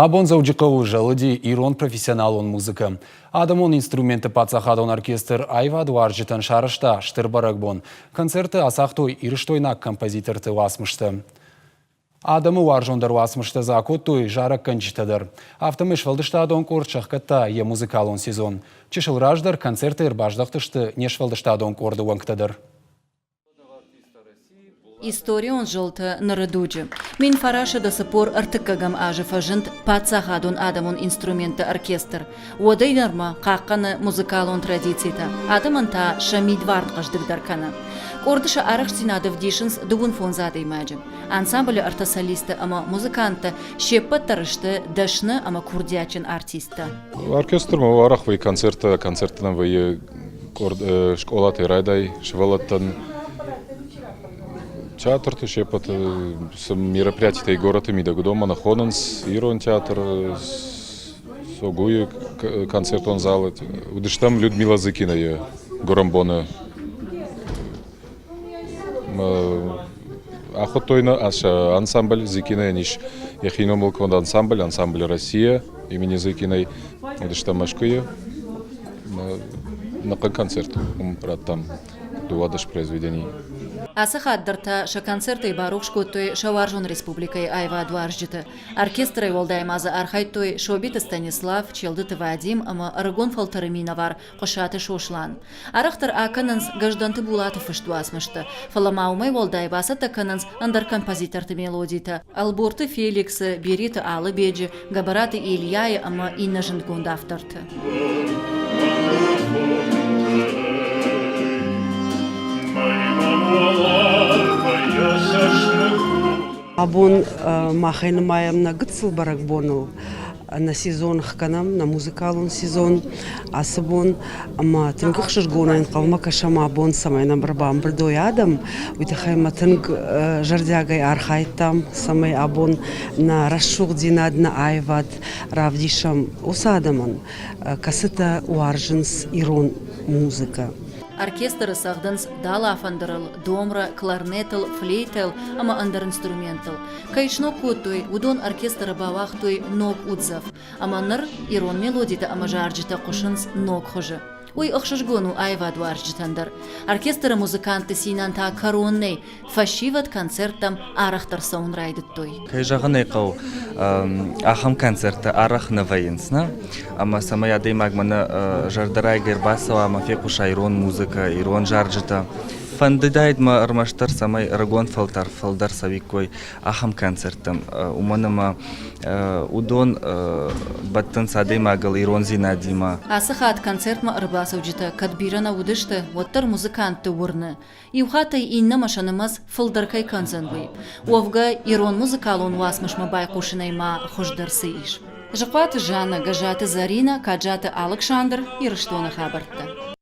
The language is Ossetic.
Абон Дзӕуджыхъӕуы зӕлыди ирон профессионалон музыкӕ. Адӕмон инструментты паддзахадон оркестр аивадуарзджытӕн сарӕзта стыр бӕрӕгбон. Концерты ацагътой ирыстойнаг композиторты уацмыстӕ. Адӕмы уарзондӕр уацмыстӕ дзы акодтой зарӕггӕнджытӕ дӕр. Афтӕмӕй сфӕлдыстадон къорд сӕхгӕдта йӕ музыкалон сезон. Чысыл раздӕр концерты ӕрбаздӕхтысты не сфӕлдыстадон къорды уӕнгтӕ дӕр. Историон зылты ныры дуджы. 1940 ӕртыккӕгӕм азы фӕзынд паддзахадон адӕмон инструментты оркестр. Уӕдӕй нырмӕ хъахъхъӕны музыкалон традицитӕ, адӕмӕн та сӕ мидварн хъӕздыгдӕр кӕны. Къорды сӕ арӕхстдзинад ӕвдисынц 35 адӕймаджы. Ансамблы ӕртӕ солисты ӕмӕ музыканттӕ се ппӕт дӕр сты дӕсны ӕмӕ курдиатджын артисттӕ. Оркестрмӕ арӕх вӕййы концерттӕ, концерттӕн вӕййы къорд скъолатӕй райдай сывӕллӕттӕн театрты се ппӕты цы мероприятитӕй горӕты мидӕг уыдонмӕ нӕ хонынц ирон театр Согуйы концертон залы уыдыстӕм Людмила Зыкинайы гуырӕнбоны ахуыдтой нӕ ансамбль Зыкинайӕн ис йӕхи номыл конд ансамбль, ансамбль Россия имени Зыкиной уыдыстӕм Мӕскуыйы Ныхъы концерт уым радтам 12 произведений. Ацы хатт дӕр та сӕ концертӕй барухс кодтой сӕ уарзон республикӕйы аивадуарзджыты. Оркестрӕй уӕлдай ма дзы архайдтой Собиты Станислав, Челдыты Вадим ӕмӕ ӕрыгон фӕлтӕры минӕвар Хъуысаты Сослан. Арӕхдӕр акӕнынц Гӕздӕнты Булаты фыст уацмыстӕ, фӕлӕ ма уымӕй уӕлдай бацӕттӕ кӕнынц ӕндӕр композиторты мелодитӕ, Ӕлборты Феликсы, Бериты Алыбеджы, Гӕбӕраты Ильяйы ӕмӕ иннӕ зындгонд авторты. Абон махӕй нымайӕм нӕ гыццыл бӕрӕгбоныл нӕ сезон хкӕнӕм, нӕ музыкалон сезон ацы бон ӕмӕ тынг ӕхсызгонӕй ӕнхъӕлмӕ кӕсӕм абон, цӕмӕй нӕм ӕрбамбырд уой адӕм. Уый тыххӕй мӕ тынг зӕрдиагӕй архайдтам, цӕмӕй абон нӕ рӕсугъддзинад, нӕ аивад равдисӕм уыцы адӕмӕн, кӕцытӕ уарзынц ирон музыкӕ. Оркестры цӕгъдынц далафӕндырыл, домра, кларнетыл, флейтӕйыл ӕмӕ ӕндӕр инструменттыл. Кӕй сног кодтой, уыдон оркестры бауагътой ног уддзӕф, ӕмӕ ныр ирон мелодитӕ ӕмӕ зарджытӕ хъуысынц ног хуызы. Уый ӕхсызгон у аивадуарзджытӕн дӕр. Оркестры музыкантты цинӕн та кӕрон нӕй, фӕсивӕд концерттӕм арӕхдӕр цӕуын райдыдтой. Кӕй зӕгъын ӕй хъӕуы, ахӕм концерттӕ арӕх нӕ вӕййынц, нӕ? Ӕмӕ цӕмӕй адӕймагмӕ нӕ зӕрдӕрайгӕ ӕрбацӕуа ӕмӕ фехъуса ирон музыкӕ, ирон зарджытӕ. Фӕндыдаид мӕ ӕрмӕстдӕр, цӕмӕй ӕрыгон фӕлтӕр фылдӕр цӕуиккой ахӕм концерттӕм, уымӕн ӕмӕ уыдон бӕттынц адӕймагыл ирондзинадимӕ. Ацы хатт концертмӕ ӕрбацӕуджытӕ кӕд бирӕ нӕ уыдысты, уӕддӕр музыкантты уырны, иу хаттӕй иннӕмӕ сӕ нымӕц фылдӕр кӕй кӕндзӕн, уый. Уӕвгӕ, ирон музыкалон уацмысмӕ байхъусынӕй ма хуыздӕр цы ис. Зыхъуаты Жаннӕ, Гӕззаты Зӕринӕ, Каджаты Алыксандр, Ирыстоны хабӕрттӕ.